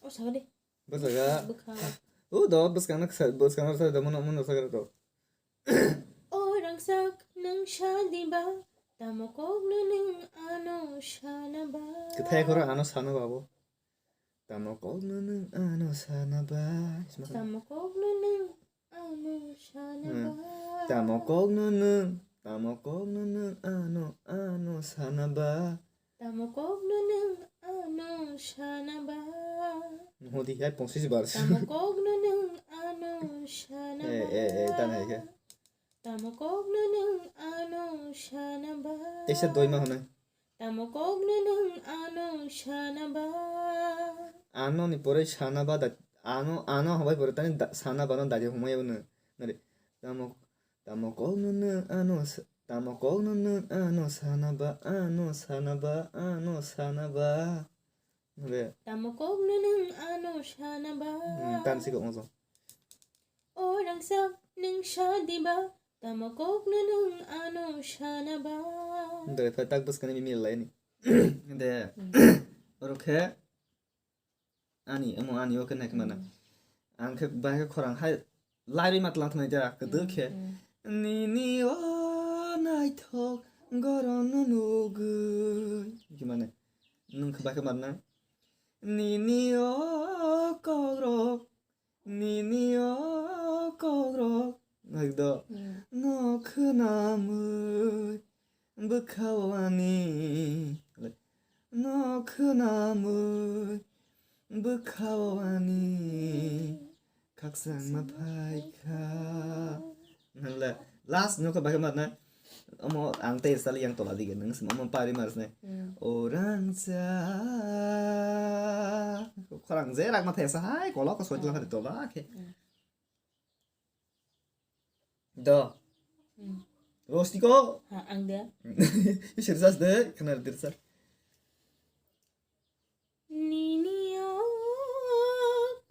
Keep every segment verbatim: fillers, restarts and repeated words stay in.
O saga de. Bwsaka. Bwkha. O do bwskangno kisa, bwskangno kisa do mono, mono sakra to. O rangchak nwng sa diba, tamo kokno nwng ano sana ba. Kwthai khoro ano sana ba bo. Tamo kokno nwng ano sana ba. Tamo kokno nwng ano sana Hmm. ba. Tamo kokno nwng, tamo kokno nwng ano, ano sana ba. Tamo kokno nwng ano sana ba. Hodi hai pongsis bar. Tamo kokno nwng ano sana Eh, ba. eh, eh, tan hai khe. Tamo kokno nwng ano sana ba. Teisa doima hwnwi. Tamo kokno nwng ano sana ba. Ano ni pore sana ba da, ano, ano habai pore tani da, sana ba no dagi humai bo no. Nari. Tamo, tamo kokno nwng ano sa-, tamo kokno nwng ano sana ba, ano sana ba, ano sana ba. Nari. Tamo kokno nwng ano sana ba. Hmm, tan si kok mo so. O rangchak nwng sa diba, tamo kokno nwng ano sana ba. Doi phai tak bwskani mimi lai ni. De, Hmm. oro khe ani, amo ani o khe nai khe mana. Hmm. Ang khe bahai khe khorang hai lairwi ma tlang thanai ja, kwdwk khe. Hmm. Nini o naithok goron nugwi. Khe mane, nwng khe bahai khe mana? Nini o kokrok Nini o kokrok nagdo Hmm. no khwnamwi bwkhao ani, no khwnamwi bwkhao ani khakchangma phaikha. Nangla last no khe bahai ma na. Omo ang tei sali yang tola dige, nang sim omo pari mars ne. Hmm. Orang cha. Khorang je rak ma thesa hai, kolok ko soi tla Hmm. khari tola khe. Hmm. Do. Hmm. Rosti ko. Ha, ang de. Isir sas de, khna dir sar. Nini o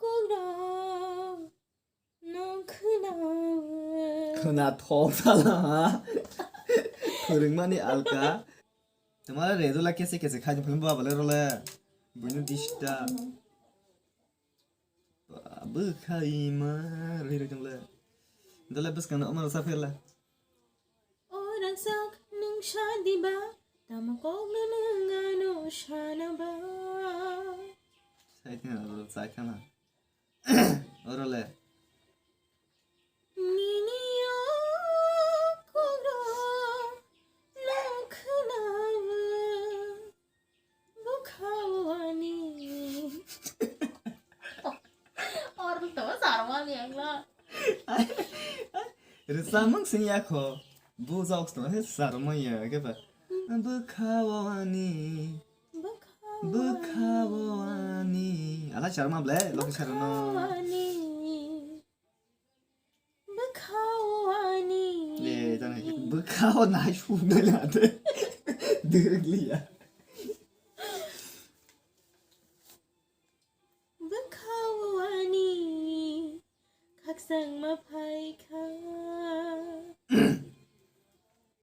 kokrok no khwna. Khwna thok sala ha. Khwrwngmani alka. Tamara redo la kese kese khai philm ba bale role. Buino dista. Bwkha ima rwi rwi tongla. Dole bwskangno omo rwchap phela. O rangchak nwng sa diba, tamo kokno nwng ano sana ba. Sai thang oro chai khana. Oro le. Nini o kokrok no khwnawi bwkhao ani. Orto sarma liangla. Rwchapmung sing ya kho. Bu jok sno he sarma ya khe ba. Bwkhao ani. Bwkhao Bwkhao ani. Ala sarma ble, loki sarma. Bwkhao ani. Bwkhao ani. Le, tang hai. Bwkhao nai sum dai la de. Dirgliya.